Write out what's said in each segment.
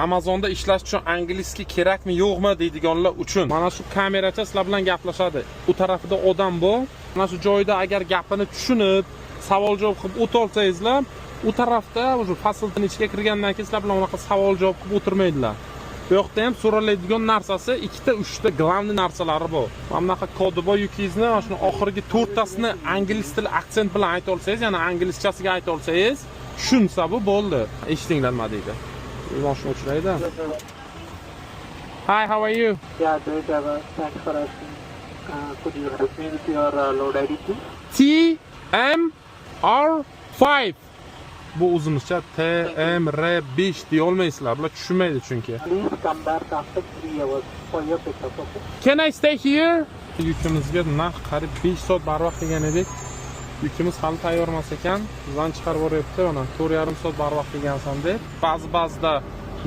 Amazonda ishlash uchun английский kerakmi, yo'qmi deydiganlar uchun mana shu kameracha sizlar bilan gaplashadi. U tarafida odam bor. Mana shu joyda agar gapini tushunib, savol javob qilib o'tolsangizlar, u tarafda уже facilityni ichiga kirgandan keyin sizlar bilan unaqa savol javob qilib o'tirmaydilar. Bu yoqda ham so'raladigan narsasi ikkita, uchta главный narsalari bor. Mana bunaqa kodi bor yukingizni, mana shuni oxirgi to'rttasini ingliz tili aksent bilan ayta olsangiz, ya'ni inglizchasiga ayta olsangiz, tushunsa bu bo'ldi. Eshitinglar nima deydi. Moshina o'chiraydi. Hi, how are you? Yeah, great, driver. Thanks for asking. Could you help me with your load ID, please? T M R 5. Bu o'zimizcha TMR 5 deya olmaysizlar. Bular tushunmaydi chunki. Please come back after 3 hours for your pickup, okay? Can I stay here? Yukimizga naq qariyb 5 soat barvaqt degan edik. Yukimiz hali tayyor emas ekan. Bizdan chiqarib yuboryapti mana 4,5 soat barvaqt degansan deb. Ba'zi ba'zida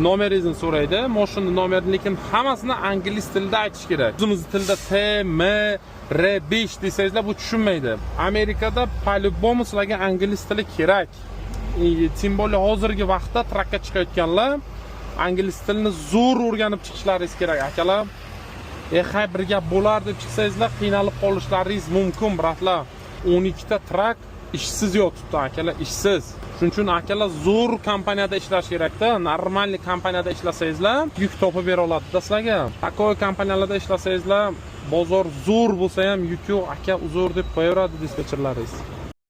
nomeringizni so'raydi. Moshinani nomerini, lekin hammasini ingliz tilida aytish kerak. O'zimizni tilda TMR 5 desangizlar, bu tushunmaydi. Amerikada по-любому sizlarga ingliz tili kerak. И тем более hozirgi vaqtda trakka chiqayotganlar ingliz tilini zo'r o'rganib chiqishlaringiz kerak, akalar. E hay, bir gap bo'lar deb chiqsangizlar, qiynalib qolishlaringiz mumkin, брат lar. 12 ta trak ishsiz yotibdi, akalar, ishsiz. Shuning uchun, akalar, zo'r kompaniyada ishlash kerakda. Нормальный kompaniyada ishlasangizlar, yuk topib bera oladida sizlarga. Такой kompaniyalarda ishlasangizlar, bozor zo'r bo'lsa ham yuk yo'q, aka, uzr deb qo'yaveradi dispetcherlaringiz.